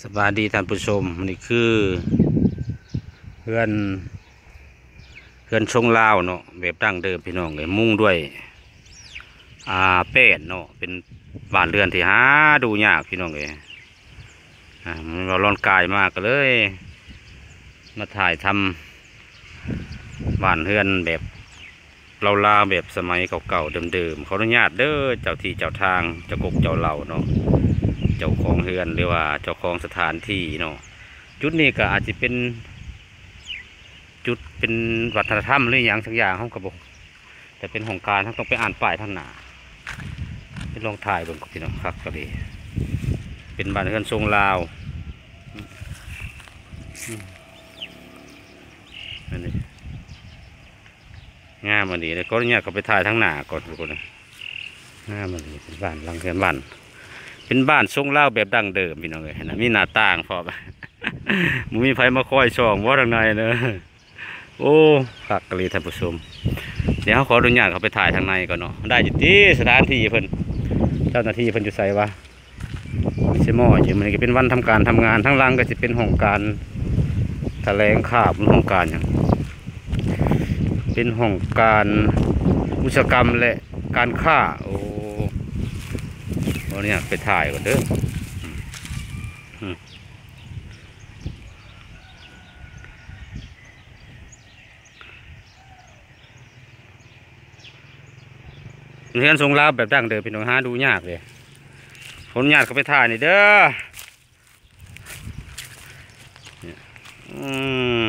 ສະບາຍດີທ່ານຜູ້ຊົມ, ນີ້ຄືເຮືອນ ເຮືອນຊົງລາວເນາະ ແບບດັ້ງເດີມພີ່ນ້ອງເອີຍ, ມຸງດ້ວຍ ອ່າ ແປ້ນເນາະ, ເປັນບ້ານເຮືອນທີ່ຫາດູຍາກພີ່ນ້ອງເອີຍ. ອ່າ ເວົ້າລອນກາຍມາກໍເລີຍມາຖ່າຍທຳບ້ານເຮືອນແບບ ລາວໆ ແບບສະໄໝເກົ່າໆ ເດີມໆ. ຂໍອະນຸຍາດເດີ ເຈົ້າທີ່ເຈົ້າທາງ ເຈົ້າກົກເຈົ້າເຫຼົ່າເນາະ, ເຈົ້າຂອງເຮືອນ ຫຼືວ່າເຈົ້າຂອງສະຖານທີ່ເນາະ. ຈຸດນີ້ກໍອາດຈະເປັນຈຸດເປັນວັດທະນະທຳ ຫຼືຫຍັງສັກຢ່າງ ເຮົາກໍບໍ່ ແຕ່ເປັນຫ້ອງການ ເຮົາຕ້ອງໄປອ່ານປ້າຍທາງໜ້າ. ໄປລອງຖ່າຍເບິ່ງພີ່ນ້ອງ, ຄັກກະເດ ເປັນບ້ານເຮືອນຊົງລາວ. ອືມ ອັນນີ້ ງາມອັນນີ້ເດ້. ຂໍອະນຸຍາດເຂົ້າໄປຖ່າຍທາງໜ້າກ່ອນທຸກຄົນ. ງາມອັນນີ້ ເປັນບ້ານຫຼັງເຮືອນບ້ານ ເປັນບ້ານຊົງລາວແບບດັ້ງເດີມພີ່ນ້ອງເອີຍ. ຫັ້ນນະ ມີໜ້າຕ່າງພ້ອມ, ບໍ່ມີໃຜມາຄອຍສ່ອງບໍ່ທາງໃນເດີ. ໂອ້ ຄັກອີ່ຫຼີທ່ານຜູ້ຊົມ. ດຽວເຮົາຂໍອະນຸຍາດເຂົ້າໄປຖ່າຍທາງໃນກ່ອນເນາະ. ໄດ້ຢູ່ຕິ ສະຖານທີ່ເພິ່ນ ເຈົ້າໜ້າທີ່ເພິ່ນຢູ່ໃສວະ? ຊິມອດຢູ່. ມື້ນີ້ກໍເປັນວັນທຳການທຳງານ, ທາງຫຼັງກໍຊິເປັນຫ້ອງການຖະແຫຼງຂ່າວ ຫ້ອງການຫຍັງ ເປັນຫ້ອງການອຸດສາຫະກຳ ແລະ ການຄ້າ. ໂອ້ ຂໍອະນຸຍາດໄປຖ່າຍກ່ອນເດີ. ເຮືອນຊົງລາວແບບດັ້ງເດີມ ພີ່ນ້ອງ, ຫາດູຍາກເດ້. ຂໍອະນຸຍາດເຂົ້າໄປຖ່າຍນີ້ເດີ. ອືມ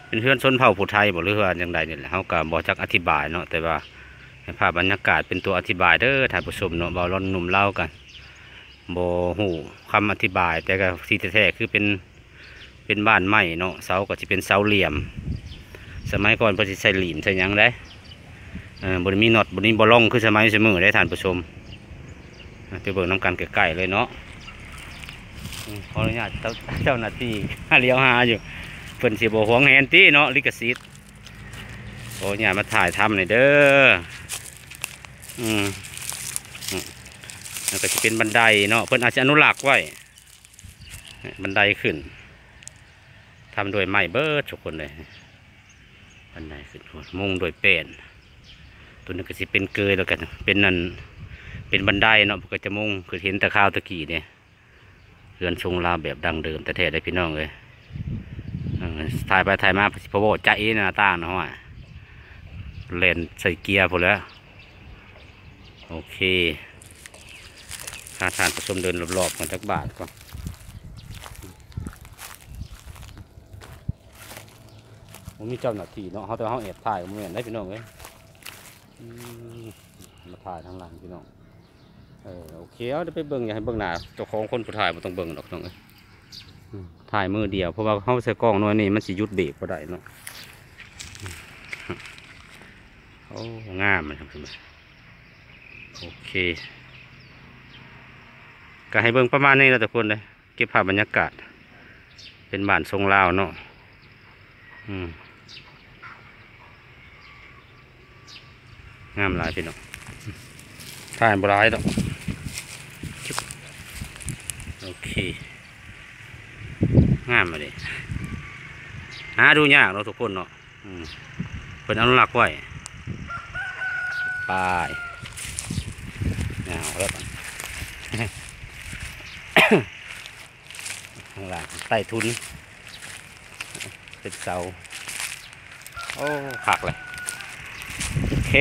ເປັນເຮືອນຊົນເຜົ່າຜູ້ໄທບໍ ຫຼືວ່າຈັ່ງໃດນີ້ແຫຼະ, ເຮົາກໍບໍ່ຈັກອະທິບາຍເນາະ, ແຕ່ວ່າໃຫ້ພາບບັນຍາກາດເປັນຕົວອະທິບາຍເດີທ່ານຜູ້ຊົມເນາະ. ເວົ້າລອນໜຸ່ມລາວກໍບໍ່ຮູ້ຄຳອະທິບາຍ, ແຕ່ກໍທີ່ແທ້ໆຄືເປັນ ເປັນບ້ານໄມ້ເນາະ, ເສົາກໍຊິເປັນເສົາຫຼ່ຽມ. ສະໄໝກ່ອນເພິ່ນຊິໃສ່ຫຼີ້ນໃສ່ຫຍັງໄດ໋, ເອີ ບໍ່ໄດ້ມີນັອດ ບໍ່ໄດ້ມີບໍ່ລອງຄືສະໄໝຊຸມື້ໄດ໋ທ່ານຜູ້ຊົມ. ໄປເບິ່ງນຳກັນໃກ້ໆເລີຍເນາະ. ອືມ ຂໍອະນຸຍາດເຈົ້າ ເຈົ້າໜ້າທີ່ຫຼຽວຫາຢູ່, ເພິ່ນຊິບໍ່ຫວງແຫນຕິເນາະ ລິຂະສິດ. ຂໍອະນຸຍາດມາຖ່າຍທຳໜ່ອຍເດີ. ອືມ ອືມ ແລ້ວກໍຊິເປັນບັນໄດເນາະ, ເພິ່ນອາດຊິອະນຸລັກໄວ້. ບັນໄດຂຶ້ນ ທຳດ້ວຍໄມ້ເບິດທຸກຄົນເລີຍ. ບັນໄດຂຶ້ນ ມຸງດ້ວຍແປ້ນ. ຕົວນີ້ກໍຊິເປັນເກີຍແລ້ວກັນ ເປັນອັນ ເປັນບັນໄດເນາະ, ເພິ່ນກໍຈະມຸງ ຄືເຫັນແຕ່ຄາວຕະກີ້ເດ້. ເຮືອນຊົງລາວແບບດັ້ງເດີມແທ້ໆເດ້ພີ່ນ້ອງເອີຍ. ເອີ ຖ່າຍໄປຖ່າຍມາ ພະວໍ້ຈະເອໜ້າຕ່າງນະ ຫ້ວຍ ແລ່ນໃສ່ເກຍພຸ້ນແຫຼ້ວ. ໂອເຄ ພາທ່ານຜູ້ຊົມເດີນລອບໆກັນຈັກບາດກ່ອນ. ບໍ່ມີເຈົ້າໜ້າທີ່ເນາະ, ເຮົາ ແຕ່ເຮົາແອບຖ່າຍກໍບໍ່ແມ່ນໄດ໋ພີ່ນ້ອງເອີຍ. ອືມ ມາຖ່າຍທາງຫຼັງພີ່ນ້ອງ. ເອີ ໂອເຄ ເອົາ ດຽວໄປເບິ່ງ ຢ່າໃຫ້ເບິ່ງໜ້າເຈົ້າຂອງຄົນຜູ້ຖ່າຍ ບໍ່ຕ້ອງເບິ່ງດອກນ້ອງເອີຍ. ອືມ ຖ່າຍມືດຽວ ເພາະວ່າເຮົາໃສ່ກ້ອງໜ່ວຍນີ້ ມັນຊິຢຸດເບຣກບໍ່ໄດ້ເນາະ. ໂອ້ ງາມ ໂອເຄ ກໍໃຫ້ເບິ່ງປະມານນີ້ລະທຸກຄົນເດີ. ເກັບພາບບັນຍາກາດ ເປັນບ້ານຊົງລາວເນາະ. ອືມ ງາມຫຼາຍພີ່ນ້ອງ, ຖ່າຍບໍ່ຫຼາຍດອກ. ໂອເຄ ງາມອີ່ຫຼີ, ຫາດູຍາກເນາະທຸກຄົນເນາະ. ອືມ ເພິ່ນອະນຸລັກໄວ້. ໄປ ຍາວແລ້ວ ຂ້າງລ່າງໃຕ້ທຸນ ເປັນເສົາ. ໂອ້ ຄັກເລີຍ. ໂອເຄ